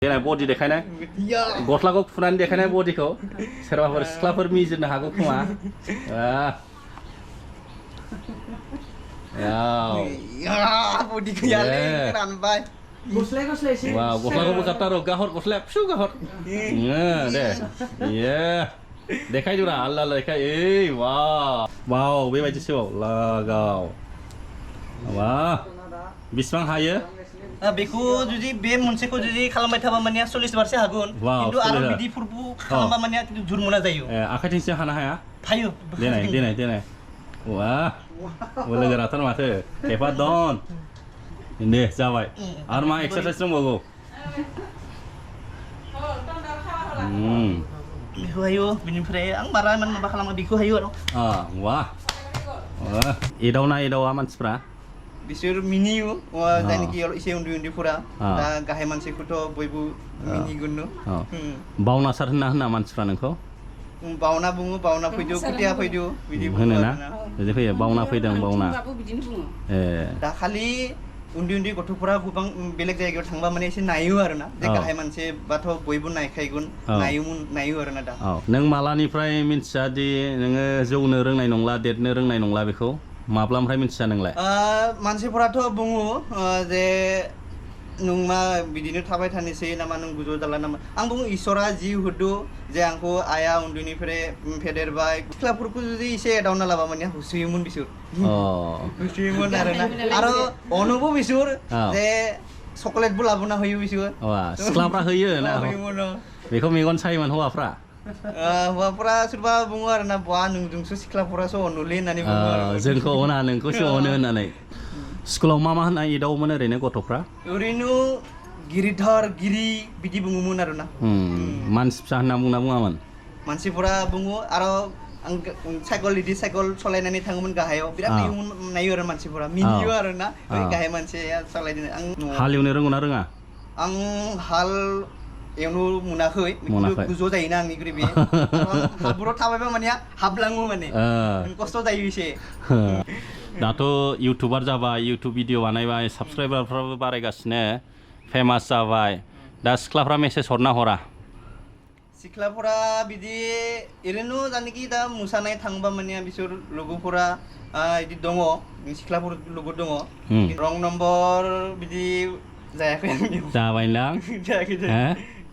देनाय बडि देखायनाय गस्लाखौ खुनानै देखायनाय बडिखौ सोरबाफोर सिख्लाफोर मिजिरनो हागौ खोमा बडिखौ यालै रानबाय Wow, gosla ko kata ro gahor gosla psu gahor. Deh. Iya. Dekai jura Allah dekai. Wow. Wow, bebaji sih lah gau. Wah. Bisbang haye. बेखौ जुदि बे मोनसेखौ जुदि खालामबाय थाबा माने 40 बारसो हागोन खिन्थु आरो बिदि फुरबु खालामबा माने खिन्थु जुर्मना जायो आखाइथिंसो हानो हाया हायो देनाय wah boleh gerakan माथो हेफा दन दे जाबाय आरो मा एक्सारसाइज दंबावो बेखौ हायो बिनिफ्राय आं बारा इमान माबा खालामो बेखौ हायो आरो wah एदावना मानसिफ्रा बिसोर मिनियो जायनोखि एसे उन्दै-उन्दैफोरा दा गाहाय मानसिखौथ' बयबो मिनिगोन बावना सार होनना मानसिफ्रा नोंखौ बावना बुङो बावना फैदो कुटिया फैदो बिदि होनो ना बिदि फैयो बावना फैदों बावना दा खालि उन्दै गथ'फोरा गोबां बेलेग जायगायाव थांबा माने एसे नायो आरोना जे गाहाय मानसि बाथ' बयबो नायखायगोन नायो आरोना दा नों मालानिफ्राय मिन्थिया दि नोङो जौनो रोंनाय नंला देरनो रोंनाय नंला बेखौ माब्लानिफ्राय मिन्थिया नोंलाय मानसिफोराथ' बुङो जे नों मा बिदिनो थाबाय थानोसै नामा नों गुजौ जाला नामा आं बुङो इसोरा जि होदो जे आंखौ आइया उन्दैनिफ्राय फेदेरबाय सिख्लाफोरखौ जुदि एसे एदावना लाबा माने होसोयोमोन बिसोर होसोयोमोन आरोना आरो अनोबो बिसोर जे चकलेटबो लाबोना होयो बिसोर सिख्लाफ्रा होयो ना बेखौ मेगन सायोमोन हौवाफ्रा हौवाफोरा सोरबा बुङो आरोना बहा नोंजोंसो सिख्लाफोरासो अनोलै होननानै बुङो जोंखौ अना नोंखौसो अनो होननानै स्कुलाव मा होनना एदावोमोन ओरैनो गथ'फ्रा ओरैनो गिरिधर गिरि बिदि बुङोमोन आरोना मानसि फिसा होनना बुङामोन मानसिफोरा बुङो आरो आं साइकेल सालायनानै थाङोमोन गाहायाव बिराद नायो आरो मानसिफोरा मिनियो आरोना गाहाय मानसिया सालायदों आं हालेवनो रोंगौ ना रोङा आं हाल एवनो मोनाखै गोजौ जायोना आंनिख्रुइ बे हाब्रुआव थाबायबा माने हाबलाङो माने खस्थ' जायो एसे दाथ' इउटुबार जाबाय इउटुब भिडिअ बानायबाय साबस्क्राइबारफ्राबो बारायगासिनो फेमास जाबाय दा सिख्लाफ्रा मेसेज हरना हरा सिख्लाफोरा बिदि ओरैनो जानोखि दा मोसानाय थांबा माने बिसोर लोगोफोरा बिदि दङ सिख्लाफोर लोगो दङ रं नम्बर बिदि जायाखै जाबायदां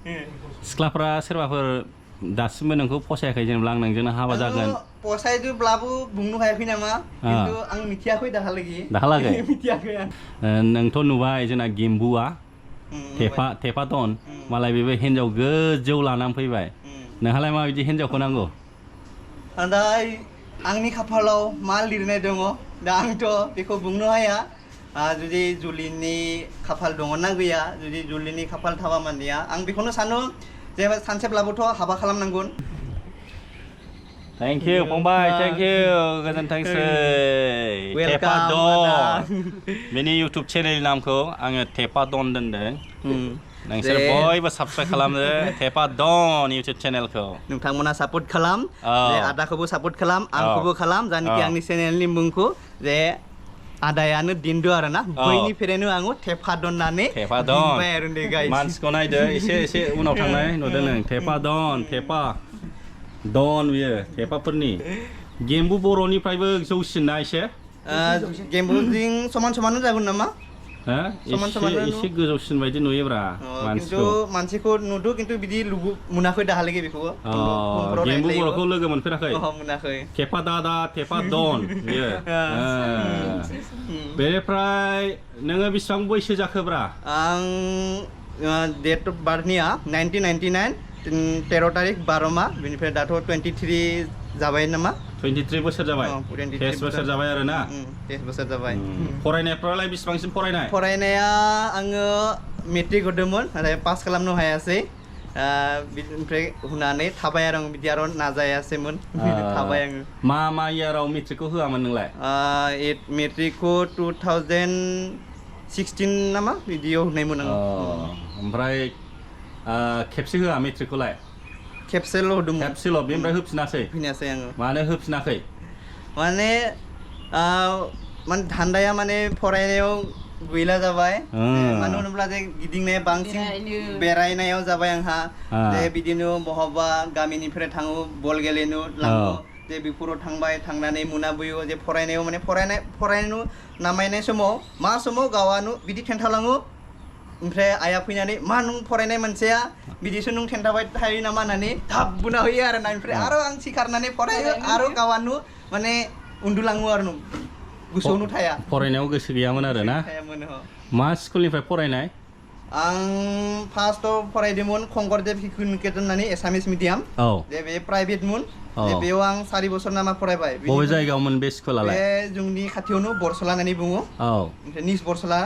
सिख्लाफ्रा सोरबाफोर दासिमबो नोंखौ फसायाखै जेनेबा आं नोंजोंनो हाबा जागोन फसायदोंब्लाबो बुंनो हायाखै नामा खिन्थु आं मिथियाखै दाहालागै मिथियाखै नोंथ' नुबाय जोंना गेम्बुआ थेफा दन मालाय बेबो हिन्जाव गोजौ लानानै फैबाय नोंहालाय माबायदि हिन्जावखौ नांगौ दा आंनि खाफालाव मा लिरनाय दङ दा आंथ' बेखौ बुंनो हाया जुदि जुलिनि खाफाल दङ ना गैया जुदि जुलिनि खाफाल थाबा मानिया आं बेखौनो सानो जे सानसेब्लाबोथ' हाबा खालामनांगोन Thank you फंबाय thank you गोजोनथोंसै थेफा दन बेनि इउटुब चेनेलनि नामखौ आङो थेफा दन दोनदों नोंसोर बयबो साबस्क्राइब खालामदो थेफा दन इउटुब चेनेलखौ नोंथांमोना सापर्ट खालाम जे आदाखौबो सापर्ट खालाम आंखौबो खालाम जानोखि आंनि चेनेलनि मुंखौ जे आदायानो दिनदो आरोना बैनिफ्रायनो आङो थेफा दननानै थेफा दन मानसिखौ नायदो एसे उनाव थांनाय नुदों नों थेफा दन बियो थेफाफोरनि गेम्बु बर'निफ्रायबो जौसिनना एसे गेम्बुजों समान जागोन नामा एसे गोजौसिन बायदि नुयोब्रा मानसिखौ नुदो खिन्थु बिदि मोनाखै दाहालागै बेखौबो गेम्बु बर'खौ लोगो मोनफेराखै मोनाखै थेफा दादा थेफा दन बियो बेनिफ्राय नोङो बेसेबां बैसो जाखोब्रा आं डेट अफ बार्थनिया 1999 13 तारिख 12 मा बेनिफ्राय दाथ' 23 जाबाय नामा 23 बोसोर जाबाय 23 बोसोर जाबाय आरो ना 23 बोसोर जाबाय फरायनायफ्रालाय बेसेबांसिम फरायनाया आङो मेट्रिक होदोंमोन नाथाय पास खालामनो हायासै बिनिफ्राय होनानै थाबाय आरो आं बिदि आरो नाजायासैमोन थाबाय आङो मा इयाराव मेट्रिकखौ होआमोन नोंलाय मेट्रिकखौ 2016 नामा बिदियाव होनायमोन आं ओमफ्राय खेबसे होआ मेट्रिकखौलाय खेबसेल' होदोंमोन खेबसेल' बेनिफ्राय होफिनासै आङो मानो होफिनाखै माने धान्दाया माने फरायनायाव गैला जाबाय मानो होनोब्ला जे गिदिंनाया बांसिन बेरायनायाव जाबाय आंहा जे बिदिनो बहाबा गामिनिफ्राय थाङो बल गेलेनो लाङो जे बेफोराव थांबाय थांनानै मोनाबोयो जे फरायनायाव माने फरायनो नामायनाय समाव मा समाव गावानो बिदि थेन्थालाङो ओमफ्राय आइया फैनानै मा नों फरायनाय मानसिया बिदिसो नों थेन्थाबाय थायो नामा होननानै थाब बुना होयो आरो ना ओमफ्राय आरो आं सिखारनानै फरायो आरो गावानो माने उन्दुलाङो आरो गोसोआवनो थाया फरायनायाव गोसो गैयामोन आरो ना मा स्कुलनिफ्राय फरायनाय आं फार्स्टआव फरायदोंमोन कंकरदेब शिशु निकेतन होननानै एसामिस मिडियाम जे बे प्राइभेटमोन जे बेयाव आं 4 बोसोर नामा फरायबाय बबे जायगायावमोन बे स्कुलालाय बे जोंनि खाथियावनो बरसला होननानै बुङो ओमफ्राय निस बरसला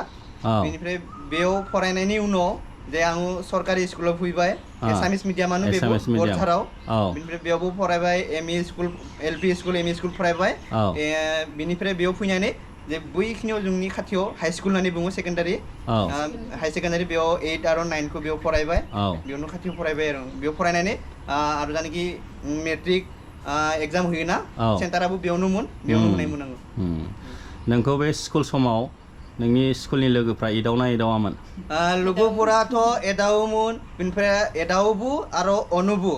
बेनिफ्राय बेयाव फरायनायनि उनाव जे आं सरकारि स्कुलाव फैबाय एसामिस मिडियामानो बेबो बरझाराव बेनिफ्राय बेयावबो फरायबाय ME school LP school ME school फरायबाय बेनिफ्राय बेयाव फैनानै जे बैखिनियाव जोंनि खाथियाव हाइ स्कुल होननानै बुङो सेकेन्डारि हाइ सेकेन्डारि बेयाव 8 आरो 9 खौ बेयाव फरायबाय बेयावनो खाथियाव फरायबाय आरो बेयाव फरायनानै आरो जानाखि मेट्रिक एग्जाम होयोना सेन्टाराबो बेयावनो होनायमोन आङो नोंखौ बे स्कुल समाव नोंनि स्कुलनि लोगोफ्रा एदावना एदावामोन लोगोफोराथ' एदावोमोन बेनिफ्राय एदावोबो आरो अनोबो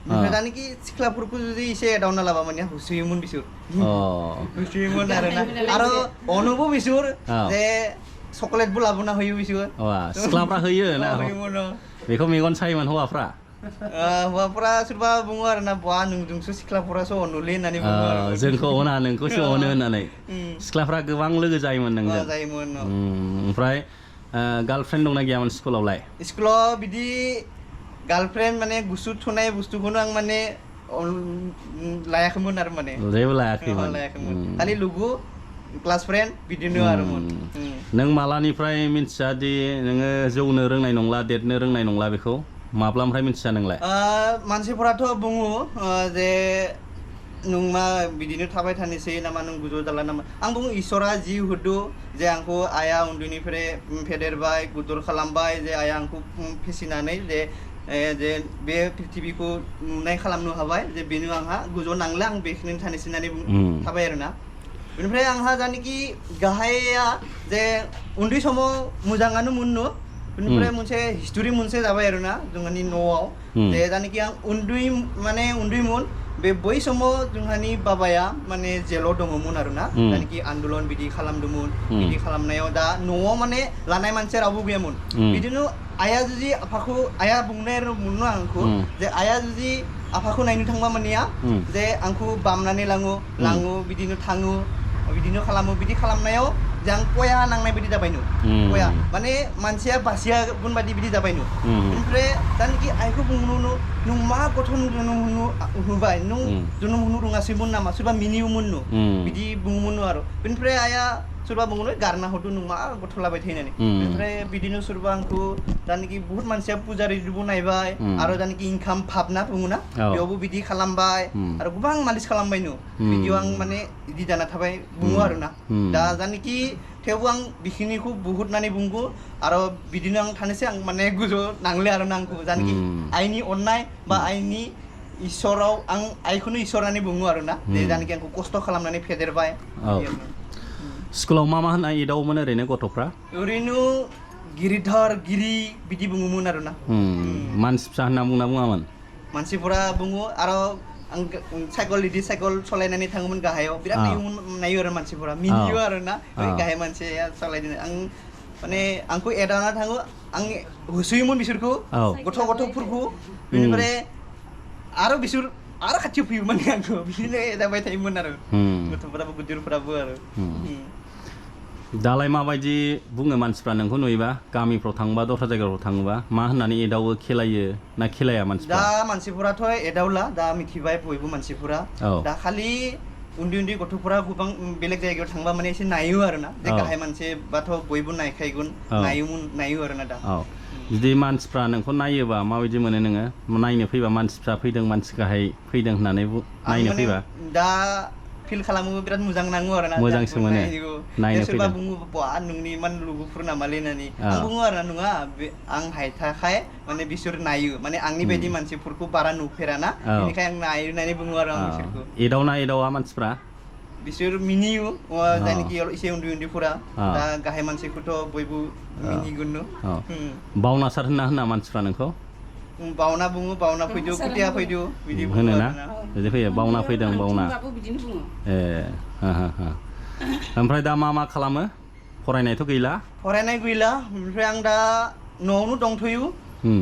ओमफ्राय दानिकि सिख्लाफोरखौ जुदि एसे एदावना लाबा माने हुसुयोमोन बिसोर हुसुयोमोन आरो अनोबो बिसोर जे चकलेटबो लाबोना होयो बिसोर सिख्लाफ्रा होयो ना बेखौ मेगन सायोमोन हौवाफ्रा हौवाफोरा सोरबा बुङो आरो ना बहा नोंजोंसो सिख्लाफोरासो अनोलै होननानै बुङो जोंखौ अना नोंखौसो अनो होननानै सिख्लाफ्रा गोबां लोगो जायोमोन नोंजों जायोमोन ओमफ्राय गार्लफ्रेन्ड दंना गैयामोन स्कुलावलाय स्कुलाव बिदि गार्लफ्रेन्ड माने गुसु थुनाय बुस्थुखौनो आं माने लायाखैमोन आरो माने जेबो लायाखैमोन खालि लोगो क्लास फ्रेन्ड बिदिनो आरोमोन नों मालानिफ्राय मिन्थिया दि नोङो जौनो रोंनाय नंला देरनो रोंनाय नंला बेखौ माब्लानिफ्राय मिन्थिया नोंलाय मानसिफोराथ' बुङो जे नों मा बिदिनो थाबाय थानोसै नामा नों गुजौ जाला नामा आं बुङो इसोरा जि होदो जे आंखौ आइया उन्दैनिफ्राय फेदेरबाय गुदुर खालामबाय जे आइया आंखौ फिसिनानै जे बे पृथिबीखौ नुनाय खालामनो हाबाय जे बेनो आंहा गुजौ नांला आं बेखिनि थानोसै होननानै थाबाय आरोना बेनिफ्राय आंहा जानिकि गाहाया जे उन्दै समाव मोजाङानो मोननो बेनिफ्राय मोनसे हिस्टरि मोनसे जाबाय आरोना जोंहानि न'आव जे जानिकि आं उन्दैमोन बै समाव जोंहानि बाबाया माने जेलाव दङमोन आरोना जानिकि आन्दलन बिदि खालामदोंमोन बिदि खालामनायाव दा न'आव माने लानाय मानसि रावबो गैयामोन बिदिनो आइया जुदि आइया बुंनाय मोनो आंखौ जे आइया जुदि आफाखौ नायनो थांबा मानिया जे आंखौ बामनानै लाङो बिदिनो थाङो बिदिनो खालामो बिदि खालामनायाव जों कया नांनाय बायदि जाबायनो कया माने मानसिया बासिया गुन बायदि बिदि जाबायनो ओमफ्राय दानिकि आइखौ बुंनो नों मा गथ' जोनोम होबाय नों जोनोम होनो रोङासैमोन नामा सोरबा मिनियोमोन बिदि बुङोमोन आरो बेनिफ्राय आइया सोरबा बुङो गारना हरदो नों मा गथ' लाबाय थायो होननानै ओमफ्राय बिदिनो सोरबा आंखौ दानिकि बुहुत मानसिया पुजारिबो नायबाय आरो दानिकि इनकाम भाबना बुङोना बेयावबो बिदि खालामबाय आरो गोबां मालिस खालामबायनो बिदियाव आं माने बिदि जाना थाबाय बुङो आरोना दा जानिकि थेवबो आं बेखिनिखौ बुहुत होननानै बुङो आरो बिदिनो आं थानोसै आं माने गुजौ नांले आरोना आंखौ जानिकि आइनि अननाय बा आइनि इसोराव आं आइखौनो इसोर होननानै बुङो आरोना जे जानिकि आंखौ खस्थ' खालामनानै फेदेरबाय स्कुलाव मा होनना एदावोमोन ओरैनो गथ'फ्रा ओरैनो गिरिधर गिरि बिदि बुङोमोन आरोना मानसि फिसा होनना बुङामोन मानसिफोरा बुङो आरो आं साइकेल सालायनानै थाङोमोन गाहायाव बिराद नायो आरो मानसिफोरा मिनियो आरोना गाहाय मानसिया सालायदों आं माने आंखौ एदावना थाङो आं होसोयोमोन बिसोरखौ गथ'फोरखौ बेनिफ्राय आरो बिसोर आरो खाथियाव फैयोमोन माने आंखौ बिदिनो एदावबाय थायोमोन आरो गथ'फोराबो गिदिरफोराबो आरो दालाय माबायदि बुङो मानसिफ्रा नोंखौ नुयोबा गामिफ्राव थाङोबा दस्रा जायगाफ्राव थाङोबा मा होननानै एदावो खेलायो ना खेलाया मानसिफ्रा दा मानसिफोराथ' एदावला दा मिथिबाय बयबो मानसिफोरा दा खालि उन्दै गथ'फोरा गोबां बेलेग जायगायाव थांबा माने एसे नायो आरोना जे गाहाय मानसिबाथ' बयबो नायखायगोन नायो आरोना दा जुदि मानसिफ्रा नोंखौ नायोबा माबायदि मोनो नोङो नायनो फैबा मानसिफ्रा फैदों मानसि गाहाय फैदों होननानै नायनो फैबा दा फिल खालामो बिराद मोजां नाङो आरोना मोजांसो मोनो नायनो सोरबा बुङो बा नोंनि इमान लोगोफोर नामालै होननानै आं बुङो आरोना नङा आं हायथाखाय माने बिसोर नायो माने आंनि बायदि मानसिफोरखौ बारा नुफेराना बेनिखायनो आं नायो होननानै बुङो आरो आं बिसोरखौ एदावना एदावा मानसिफ्रा बिसोर मिनियो जायनोखि एसे उन्दै उन्दैफोरा दा गाहाय मानसिखौथ' बयबो मिनिगोन बावनासार होनना मानसिफ्रा नोंखौ बावना बुङो बावना फैदो खुटिया फैदो बिदि होनो ना बिदि फैयो बावना फैदों बावना ए ओमफ्राय दा मा खालामो फरायनायथ' गैला फरायनाय गैला ओमफ्राय आं दा न'आवनो दंथ'यो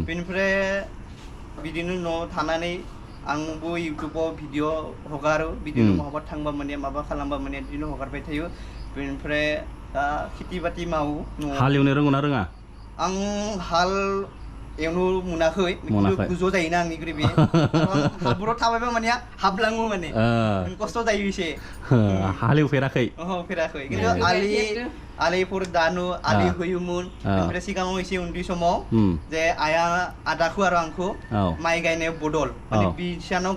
बेनिफ्राय बिदिनो न'आव थानानै आंबो इउटुबाव भिडिअ हगारो बिदिनो बहाबा थांबा माने माबा खालामबा माने बिदिनो हगारबाय थायो बेनिफ्राय दा खेथि बाथि मावो हालेवनो रोंगौना रोङा आं हाल एवनो मोनाखै गोजौ जायोना आंनि ग्रेबि हाब्रुआव थाबायबा माने हाबलाङो माने खस्थ' जायो एसे हालेवफेराखै फेराखै खिन्थु आलिफोर दानो आलि होयोमोन ओमफ्राय सिगाङाव एसे उन्दै समाव जे आइया आदाखौ आरो आंखौ माइ गायनायाव बदल माने बिसानाव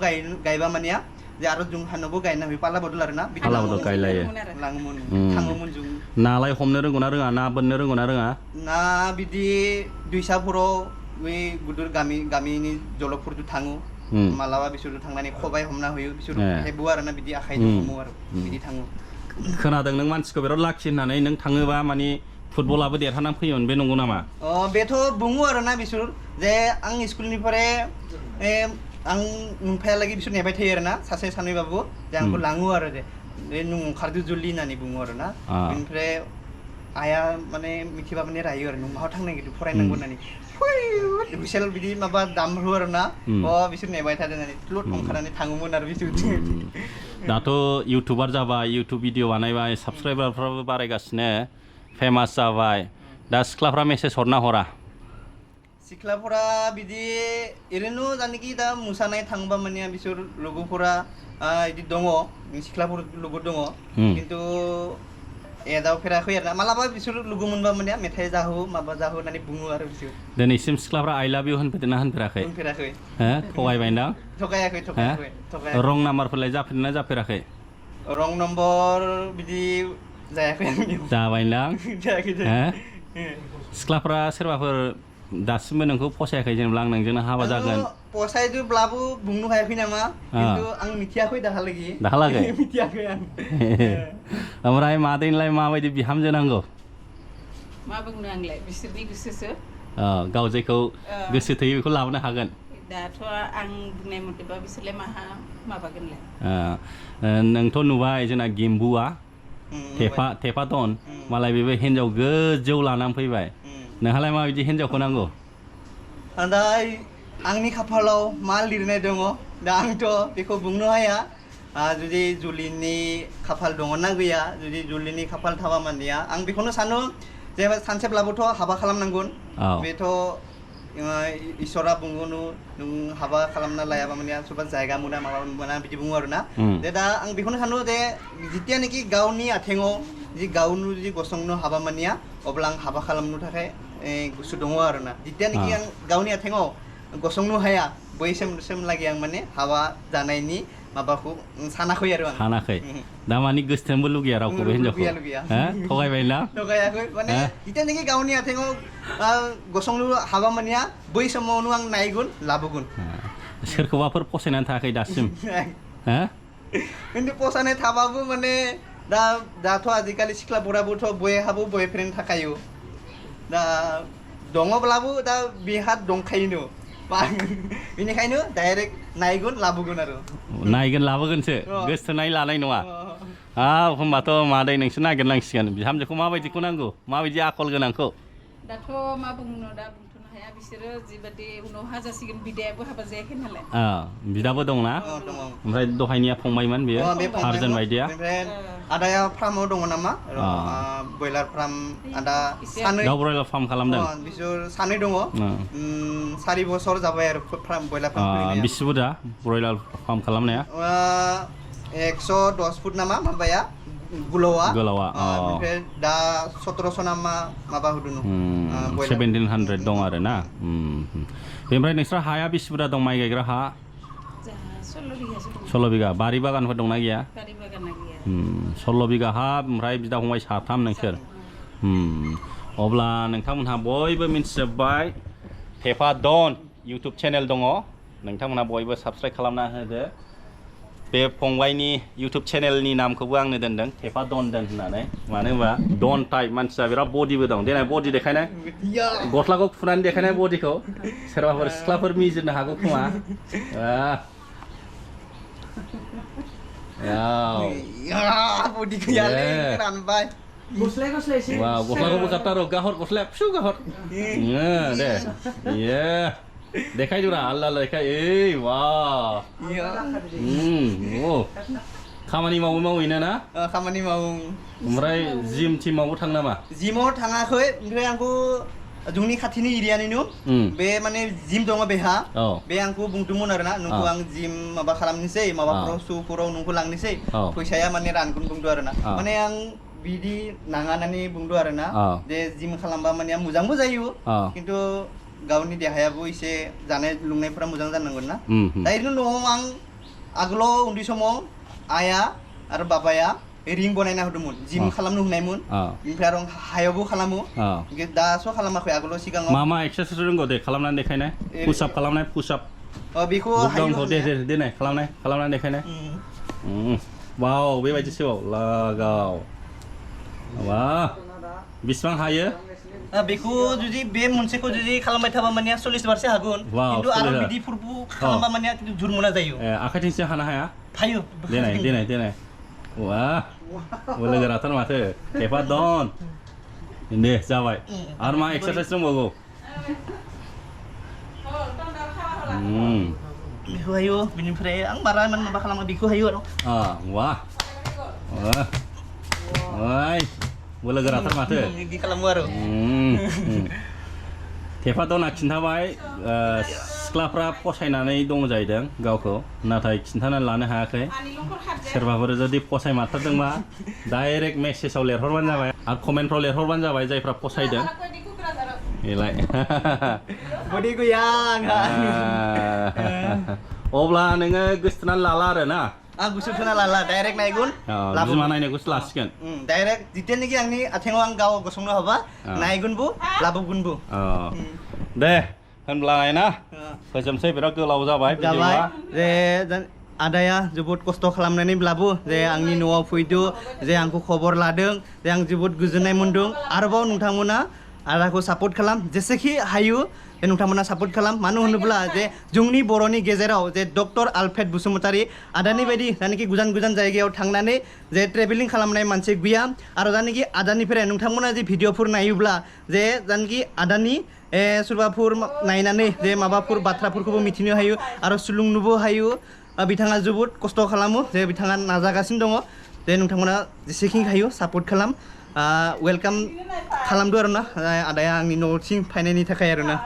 गायबा माने जे आरो जों हानोबो गायना होयो पाला बदल आरो ना पाला बदल गायलायो लाङोमोन थाङोमोन जों नालाय हमनो रोंगौना रोङा ना बोननो रोंगौना रोङा ना बिदि दैसाफोराव बै गुदुर गामिनि जलकफोरजों थाङो मालाबा बिसोरजों थांनानै खबाइ हमना होयो बिसोर हेबो आरो ना बिदि आखाइजों हमो आरो बिदि थाङो खोनादों नों मानसिखौ बिराद लाखि होननानै नों थाङोबा माने फुटबलाबो देरहानानै फैयोमोन बे नंगौ नामा बेथ' बुङो आरो ना बिसोर जे आं स्कुलनिफ्राय आं मोनफायालागै बिसोर नेबाय थायो आरो ना सासे सानैबाबो जे आंखौ लाङो आरो जे नों ओंखारदो जल्दि होननानै बुङो आरो ना बेनिफ्राय आइया माने मिथिबा माने रायो आरो नों माहा थांनो नागिरदों फरायनांगौ होननानै बिसोर बिदि माबा दामहो आरो ना बिसोर नेबाय थादों होननानै थुलुट ओंखारनानै थाङोमोन आरो बिसोर दाथ' इउटुबार जाबाय इउटुब भिडिअ बानायबाय साबसक्राइबारफ्राबो बारायगासिनो फेमास जाबाय दा सिख्लाफ्रा मेसेज हरना हरा सिख्लाफोरा बिदि ओरैनो जानोखि दा मोसानाय थांबा माने बिसोर लोगोफोरा बिदि दङ सिख्लाफोर लोगो दङ खिन्थु एदाव फेराखै आरो ना मालाबा बिसोर लोगो मोनबा माने मेथाइ जाहो माबा जाहो होननानै बुङो आरो बिसोर दिनैसिम सिख्लाफ्रा आइ लाभ इउ होनफेरदोंना होनफेराखै होनफेराखै थगायबायदां थगायाखै रं नाम्बारफोरलाय जाफेरदोंना जाफेराखै रं नम्बर बिदि जायाखै जाबायदां सिख्लाफ्रा सोरबाफोर दासिमबो नोंखौ फसायाखै जेनेबा आं नोंजोंनो हाबा जागोन फसायदोंब्लाबो बुंनो हायाखै नामा खिन्थु आं मिथियाखै दाहालागै मिथियाखै आं ओमफ्राय मादैनिलाय माबायदि बिहामजो नांगौ मा बुंनो आंलाय बिसोरनि गोसोसो गाव जेखौ गोसो थोयो बेखौ लाबोनो हागोन दाथ' आं बुंनाय मथेबा बिसोरलाय माबागोनलाय नोंथ' नुबाय जोंना गेम्बुआ थेफा दन मालाय बेबो हिन्जाव गोजौ लानानै फैबाय नोंहालाय माबायदि हिन्जावखौ नांगौ दा आंनि खाफालाव मा लिरनाय दङ दा आंथ' बेखौ बुंनो हाया जुदि जुलिनि खाफाल दङ ना गैया जुदि जुलिनि खाफाल थाबा मानिया आं बेखौनो सानो जे सानसेब्लाबोथ' हाबा खालामनांगोन बेथ' इसोरा बुङो नों हाबा खालामना लायाबा माने सोरबा जायगा मोना माबा मोना बिदि बुङो आरो ना जे दा आं बेखौनो सानो जे जेतियानोखि गावनि आथिङाव जि गावनो जुदि गसंनो हाबा मानिया अब्ला आं हाबा खालामनो थाखाय गोसो दङ आरो ना जेतियानोखि आं गावनि आथिङाव गसंनो हाया बैसिम लागि आं माने हाबा जानायनि माबाखौ सानाखै आरो आं सानाखै दा माने गोसोथोनबो लुगैया रावखौबो हिन्जावखौ थगायबायना थगायाखै माने जेतियानोखि गावनि आथिङाव गसंनो हाबा मानिया बै समावनो आं नायगोन लाबोगोन सोरखौबाफोर फसायनानै थायाखै दासिम खिन्थु फसायनाय थाबाबो माने दाथ' आजिखालि सिख्लाफोराबोथ' बयहाबो बयफ्रेन्ड थाखायो दा दङब्लाबो दा बेहा दंखायोनो बेनिखायनो डाइरेक्ट नायगोन लाबोगोन आरो नायगोन लाबोगोनसो गोसोथोनाय लानाय नङा होमबाथ' मादै नोंसोर नागिरनांसिगोन बिहामजोखौ माबायदिखौ नांगौ माबायदि आखल गोनांखौ दाथ' मा बुंनो दा बुंथ'नो हाया बिसोरो जिबादि उनाव हाजासिगोन बिदायाबो हाबा जायाखै नालाय बिदाबो दंना ओमफ्राय दहायनिया फंबायमोन बेयो आर्जन बायदिया आदाया फार्माव दङ नामा ब्रयलार फार्म आदा सानै ब्रयलार फार्म खालामदों बिसोर सानै दङ 4 बोसोर जाबाय आरो ब्रयलार फार्म बेसे बुरजा ब्रयलार फार्म खालामनाया 110 फुट नामा माबाया गोलावा ओमफ्राय दा 1700 नामा माबा होदों 1700 दं आरो ना बेनिफ्राय नोंस्रा हाया बेसे बुरजा दं माइ गायग्रा हा 16 बिघा बारि बागानफोर दंना गैया 16 बिघा हा ओमफ्राय बिदा फंबाय साथाम नोंसोर अब्ला नोंथांमोनहा बयबो मिन्थिजोब्बाय थेफा दन इउटुब चेनेल दङ नोंथांमोनहा बयबो साबस्क्राइब खालामना होदो बे फंबायनि YouTube चेनेलनि नामखौबो आंनो दोनदों थेफा दन होननानै मानो होनबा दन टाइप मानसिया बिराद बडिबो दं देनाय बडि देखायनाय गस्लाखौ खुनानै देखायनाय बडिखौ सोरबाफोर सिख्लाफोर मिजिरनो हागौ खोमा बडिखौ यालै रानबाय Wow, gosla kata ro gahor gosla psu gahor. Deh. Iya. Dekai dura Allah dekai. Wow. Oh. Kamani mau ini na? Kamani mau. Oमफ्राय जिम टिमावबो थां नामा? जिमाव थाङाखै ओमफ्राय आंखौ जोंनि खाथिनि एरियानिनो बे माने जिम दङ बेहा बे आंखौ बुंदोंमोन आरोना नोंखौ आं जिम माबा खालामनोसै माबाफोराव श'फोराव नोंखौ लांनोसै फैसाया माने रानगोन बुंदों आरोना माने आं बिदि नाङा होननानै बुंदों आरोना जे जिम खालामबा माने मोजांबो जायो खिन्थु गावनि देहायाबो एसे जानाय लोंनायफोरा मोजां जानांगोन ना दायो न'आव आं आगोलाव उन्दै समाव आइया आरो बाबाया रिं बनायना होदोंमोन जिम खालामनो होनायमोन ओमफ्राय आरो हायावबो खालामो दासो खालामाखै आगोलाव सिगाङाव मा एक्सारसाइज रोंगौ दे खालामनानै देखायनाय पुश आप खालामनाय पुश आप बेखौ हायो दे नाय खालामनानै देखायनाय वाव बेबायदिसो लागाव वाह बिसिबां हायो बेखौ जुदि बे मोनसेखौ जुदि खालामबाय थाबा माने 40 बारसो हागोन खिन्थु आरो बिदि फुरबु खालामबा माने जुरमुना जायो आखाइथिंसो हानो हाया हायो देनाय wah boleh gerakan माथो थेफा दन दे जाबाय आरो मा एक्सारसाइज दंबावो बेखौ हायो बिनिफ्राय आं बारा इमान माबा खालामा बेखौ हायो आरो wah Woi, boleh gerakan माथो बिदि खालामो आरो थेफा दना खिन्थाबाय सिख्लाफ्रा फसायनानै दं जाहैदों गावखौ नाथाय खिन्थानानै लानो हायाखै सोरबाफोर जुदि फसायमारथारदोंबा डाइरेक्ट मेसेजाव लिरहरबानो जाबाय आरो कमेन्टफ्राव लिरहरबानो जाबाय जायफ्रा फसायदों बेलाय बडि गैया अब्ला नोङो गोसोथोनानै लाला आरो ना आं गोसोथोना लाला डाइरेक्ट नायगोन बिमा नायनायखौसो लासिगोन डाइरेक्ट जितियानोखि आंनि आथिङाव आं गाव गसंनो हाबा नायगोनबो लाबोगोनबो दे होनब्लाय ना फोजोबसै बिराद गोलाव जाबाय जे आदाया जोबोद खस्थ' खालामनानैब्लाबो जे आंनि न'आव फैदो जे आंखौ खबर लादों जे आं जोबोद गोजोननाय मोनदों आरोबाव नोंथांमोना आदाखौ सापर्ट खालाम जेसेखि हायो जे नोंथांमोना सापर्ट खालाम मानो होनोब्ला जे जोंनि बर'नि गेजेराव जे डक्टर आलफ्रेड बसुमतारी आदानि बायदि जायनाखि गोजान गोजान जायगायाव थांनानै जे ट्रेभेलिं खालामनाय मानसि गैया आरो जायनाखि आदानिफ्राय नोंथांमोना जे भिडिअफोर नायोब्ला जे जायनाखि आदानि सोरबाफोर नायनानै जे माबाफोर बाथ्राफोरखौबो मिथिनो हायो आरो सोलोंनोबो हायो बिथाङा जोबोद खस्थ' खालामो जे बिथाङा नाजागासिनो दङ जे नोंथांमोना जेसेखि हायो सापर्ट खालाम वेलकाम खालामदो आरोना आदाया आंनि न'सिम फैनायनि थाखाय आरोना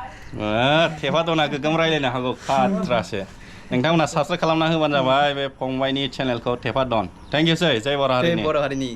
थेफा दना गोगोम रायलायनो हागौ खाथ्रासो नोंथांमोना साबस्क्राइब खालामना होबानो जाबाय बे फंबायनि चेनेलखौ थेफा दन थेंक इउ सै जय बर' हारिनि